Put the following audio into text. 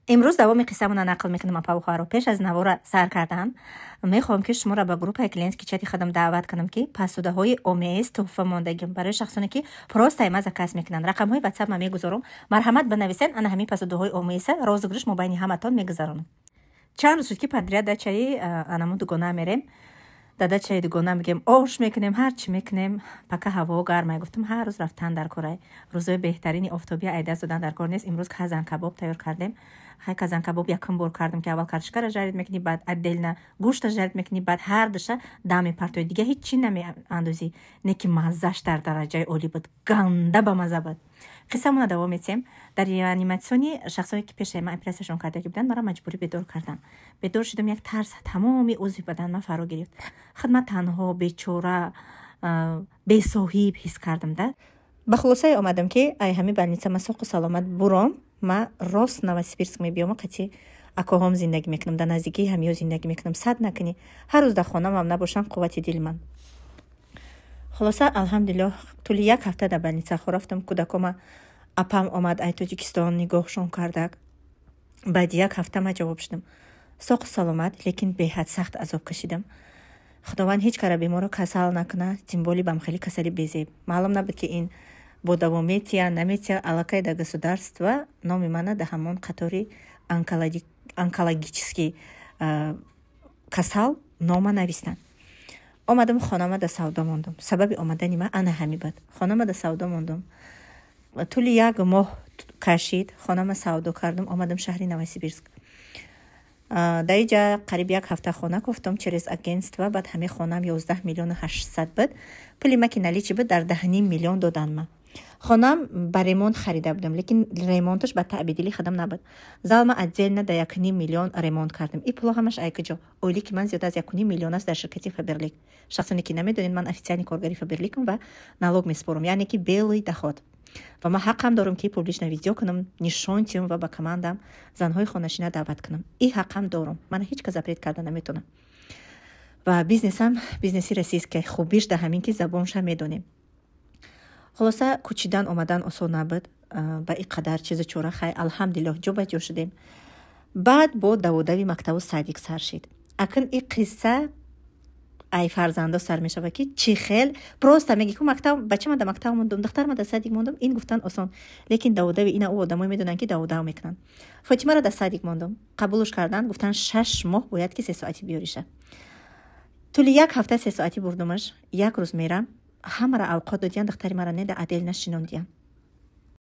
Имрӯз давоми қиссамона нақл мекунам, апаву хоҳаро. Пеш аз навора сар кардан мехоҳам, ки шуморо ба группаи клиентский чати худам даъват кунам, ки посудаҳои ОМС туҳфа мондагим барои шахсоне, ки просто ай ма заказ мекунанд. Рақамҳои Ватсап ма мегузорам, марҳамат, банависен. Ана ҳамин посудаҳои ОМС розыгрыш мобайни ҳаматон мегузаронам. Чанд рӯз шуд, ки подряд дачаи анаму дугона мерем. Да дачаи дугона мегем, ош мекунем, ҳар чӣ мекунем. Пока ҳаво гармай, гуфтам, ҳар рӯз рафтан дар корай, рӯзои беҳтарини офтобия ай даст додан дар кор нест. Имрӯз казан кабоб тайёр кардем. Хай, казан кабоб якум бор кардам, ки аввал картошкара жарить мекунӣ, баъд отдельно гӯшта жарить мекунӣ, баъд ҳар душа дам мепартои, дига ҳеҷ чӣ намеандозӣ. Не ки маззаш дар дараҷаи олӣ буд, ганда ба мазза буд. Қиссамона давом метиҳем. Дар реаниматсиони шахсое, ки пешаи ман оператсияшон кардаги буданд, маро маҷбурӣ бедор карданд. Бедор шудам, як тарс тамоми узви бадан ман фаро гирифт. Худма танҳо, бечора, бесоҳиб ҳис кардам. Да ба хулосае омадам, ки ай ҳами больница ма соқу саломат буром, ма рост Новосибирск мебиёму қати акоҳом зиндагӣ мекунам, дар наздикии ҳамиё зиндагӣ мекунам. Сад накунӣ, ҳар рӯз дар хонамам набошам, қуввати дили ман. Хулоса, алҳамдулиллоҳ, тӯли як ҳафта дар больница хо рафтам. Кӯдакома апам омад ай Тоҷикистон, нигоҳшон кардак. Баъди як ҳафта ма ҷавоб шудам, соқу саломат, лекин беҳад сахт азоб кашидам. Худованд ҳеҷ кара беморро касал накунад, тем более бам хеле касали безеб. Маълум набуд, ки ин бо давом метия, наметия. Аллакай дар государство номи мана дар ҳамон қатори онкологический касал нома навистанд. Омадам, хонама да савдо мондум. Сабаби омадани ман ана ҳами буд. Хонама да савдо мондум, тӯли як моҳ кашид, хонама савдо кардум, омадам шаҳри Новосибирск. Дар иҷа қариб як ҳафта хона кофтам через агентство. Баъд ҳамин хонам 11 миллиону 800 буд. Пули ма ки наличный буд, дар 10,5 миллион додан. Ма хонам ба ремонт харида будам, лекин ремонташ ба таъби дили худам набуд. Залма отдельно да 1,5 миллион ремонт кардам. И пуло ҳамаш ай куҷо? Ойлики ман зиёда аз 1,5 миллион аст дар ширкати Фаберлик. Шахсоне ки намедонед, ман официальный коргари Фаберликам ва налог меспорам, яъне ки белый доход. Ва ман ҳаққам дорам, ки публично видео кунам, нишон тиҳам ва ба командам занҳои хонашина даъват кунам. И ҳаққам дорам, мана ҳеҷ кас запрет карда наметонам. Ва бизнесам бизнеси российский, хубиш дар ҳамин, ки забонша медонем. Хулоса, кӯчидан омадан осон набуд ба ин қадар чизу чора. Хай, алҳамдулиллоҳ, ҷо ба ҷо шудем. Баъд бо даводави мактабу садик сар шид. Акн и қисса ай фарзандо сар мешавад, ки чӣ хел просто меги ку мактаб бачама да мактаб мондум, духтарма да садик мондум. Ин гуфтан осон, лекин даводави ина ӯ одамое медонанд, ки даводав мекунанд. Фотимаро да садик мондум, қабулш карданд, гуфтанд, 6 моҳ бояд ки 3 соатӣ биёриша. Тӯли як ҳафта 3 соатӣ бурдумаш. Як рӯз мерам, ҳамаро авқот додиян, духтари мара не, да отдельно шинондиян.